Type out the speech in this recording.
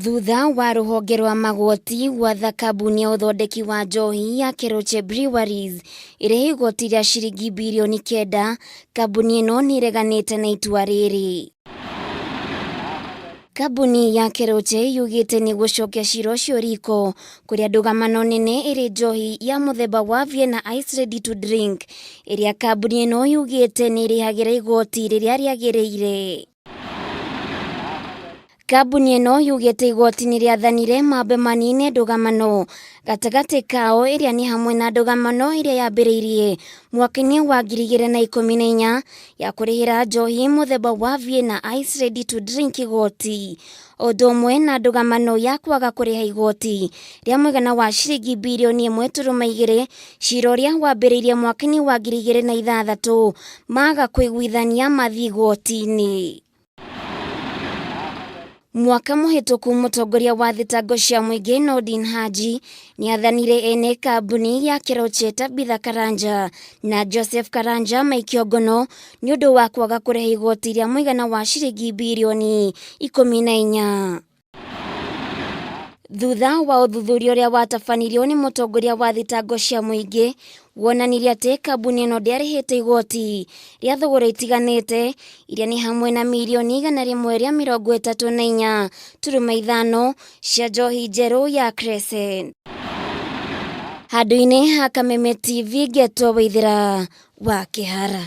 Thutha wa rũhonge rwa magoti gwatha kambuni ya ũthondeki wa njohi ya Keroche Breweries ĩrĩhe igoti rĩa ciringi birioni 9, kambuni ĩno nĩ ĩreganĩte na itua rĩrĩ. Kambuni ya Keroche yugĩte nĩ gũcokia cira ũcio riko kũrĩa ndũgamano nene ĩrĩ njohi ya mũthemba wa Vienna Ice Ready to Drink ĩrĩa kambuni ĩno yugĩte nĩ ĩrĩhagĩra igoti rĩrĩa rĩagĩrĩire. Kambuni ĩno yugĩte igoti nĩ rĩathanire mambe manine ndũgamano gatagatĩ kao ĩrĩa nĩ hamwe na ndũgamano ĩrĩa yambĩrĩirie mwaka-inĩ wa 2014 ya kũrĩhĩra njohi mũthemba wa Vienna Ice Ready to Drink igoti, o ũndũ ũmwe na ndũgamano ya kwaga kũrĩha igoti rĩa mũigana wa ciringi birioni 1.2, cira ũrĩa wambĩrĩirie mwaka-inĩ wa 2006 maga kũiguithania mathiĩ igoti-inĩ. Mwaka mũhĩtũku mũtongoria wa thitango cia mũingĩ Nordin Haji nĩathanire ene kambuni ya Keroche Tabitha Karanja na Joseph Karanja maikio ngono nĩ ũndũ wa kwaga kũrĩha igoti rĩa mũigana wa ciringi birioni 14. Thutha wa ũthuthuria ũrĩa watabanirio nĩ mũtongoria wa thitango cia mũingĩ wonanirie atĩ kambuni ĩno ndĩarĩhĩte igoti rĩa thogora itiganĩte iria nĩ hamwe na mirioni 134.5 cia njohi njerũ ya Crescent. Handũ-inĩ ha Kameme TV ngetwo Waithĩra wa Kĩhara.